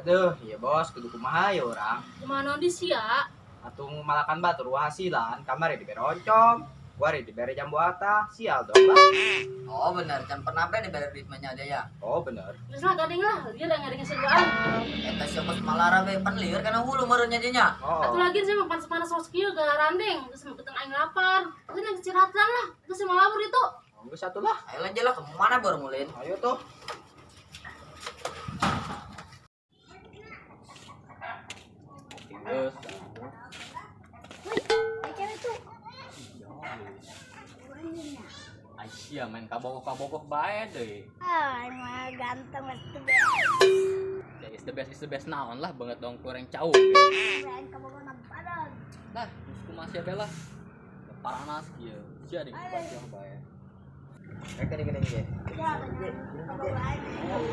Aduh, iya bos, kudu kumaha ya urang. Kumaha naon di sia? Atuh malakan batur hasilan, kamari dibere oncom, kuari dibere jambu ata, sial dong lah. Oh bener, can pernah be dibere duit mah nya ya. Oh bener. Geus lah gandeng lah, dia lah ngadengin seduaan. Eta sia kos malara be pan lieur kana hulu meureun nya nya. Oh. Atuh lagi saya mah panas-panas sos kieu garandeng, geus mah beteng aing lapar. Geus nang istirahat lah, geus mau labur itu. Geus atuh lah. Ayo lanjut lah kemana baru mulin? Ayo tuh. Terus. Wih, cewek tuh. Aisyah main kabogoh-kabogoh bae deui. Ah, emang ganteng mas the best. Ya is the best naon lah banget dong kurang cau. Keren kabogoh badan. Nah, geus kumaha sia bela. Paranas kieu. Sia di kumaha bae. Gede gede. Ya, kabogoh aing.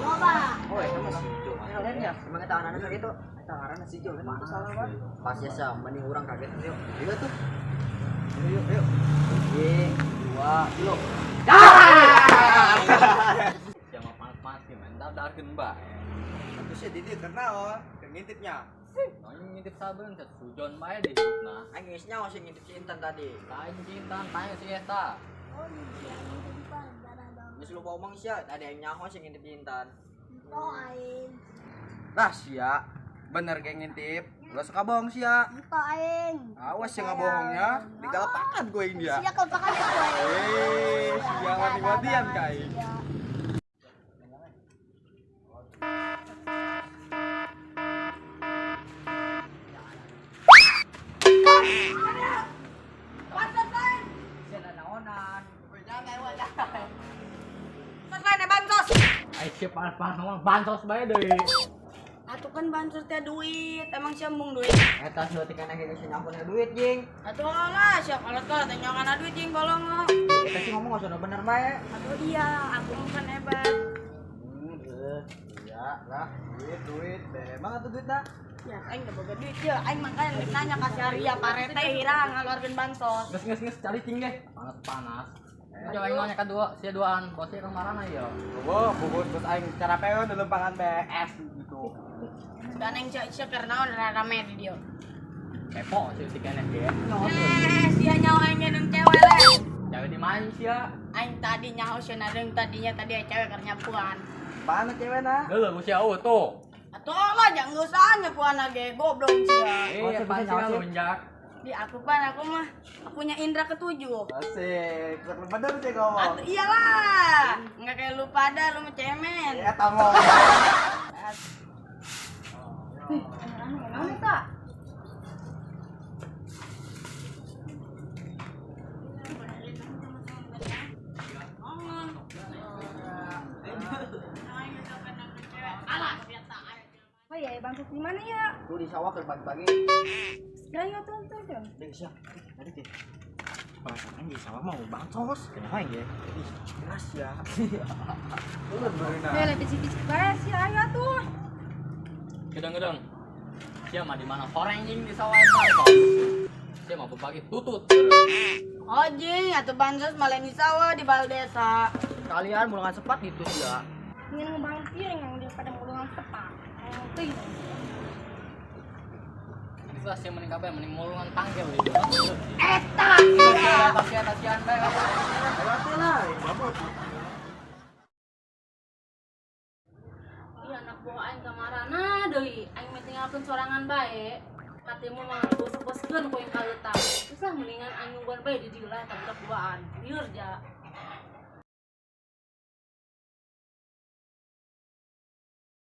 Loba. Oh, eta mah si Jo. Ya, emang eta anak gitu. Eta ngaranna si Jo, emang salah Pak. Pas ya sa, mending urang kaget yuk. Iya tuh. Ayo, yuk, yuk. 1, 2, 3. Sia mah panas-panas kieu main dadarkeun bae. Atuh sia di dieu keur naon? Keur ngintipnya. Naon ngintip sabeun teh sujon bae di hidupna. Aing geus nyaho sing ngintip si Intan tadi. Lain si Intan, tanya si eta. Oh, iya, ngintip pan, darah dong. Geus lupa omong sia, tadi aing nyaho sing ngintip si Intan. Oh, aing. Lah sia, bener ge ngintip. Ulah suka bohong sia. Ento aing. Awas sia ngabohongnya, digalapakan gue ini ya. Sia kelepakan aku aing. Eh, sia mati-matian ka aing. Sia. Sia naonan. Aisyah panas-panas ngomong bansos bae deui. Atuh kan bansos teh duit, emang sia embung duit. Eta sia teh kana geus nyaho duit jing. Atuh lah, sia kolot-kolot teh nyaho kana duit jing bolong. Eta sih ngomong usah bener bae. Atuh iya, aku mah kan hebat. Iya lah, duit duit, emang atuh duit dah. Ya, aing teu boga duit ya, aing makanya rek nanya ka si Arya parete hirang ngaluarkeun bansos. Geus geus geus cari cing deh. Panas-panas. Coba aing nanya ka dua, sia duaan, bosnya ka marana ieu. Bobo, bobot bos aing cara peon di lempangan BS gitu. Sekarang aing sia keur naon rame di dieu. Kepo sih si keneh ge. Eh, sia nyaho aing ngedeung cewek le. Cewek di mana sia? Aing tadi nyaho sia nadeung tadinya tadi aya cewek keur nyapuan. Mana cewek na? Geuleuh ku sia eueuh tuh. Atuh lah jangan geusaan nyapuan ge goblok sia. Eh, apaan sih lunjak? Di aku pan aku mah aku punya indra ketujuh. Asik, bener sih ngomong. Atuh iyalah, nggak kayak lu pada lu mah cemen. Ya tamo. Wih, naon eta? Oh iya, bansos di mana ya? Tuh di sawah keur pagi-pagi. Gaya tuh tuh tuh. Deh sia, tadi teh. Perasaan di sawah mau bansos. Kenapa ya? Ih, jelas ya. Lu berenang. Lele bisik-bisik bae sih ayo tuh. Gedang-gedang. Sia mah di mana horeng jing di sawah bansos. Sia mah berbagi tutut. Oh jing, atuh bansos malah di sawah di bal desa. Kalian mulungan sepat gitu sia. Ingin ngembang piring yang daripada mulungan sepat. Ting. Itu sia mending kabeh mending mulungan tangkel gitu. Eta. Tasian bae kabeh. Lewati lah, babot. Iya anak buah aing ka marana deui, aing mah tinggalkeun sorangan bae. Katimu mah bos-boskeun ku aing kaleutang. Geus lah mendingan aing nungguan bae di dieu lah eta budak duaan. Lieur ja.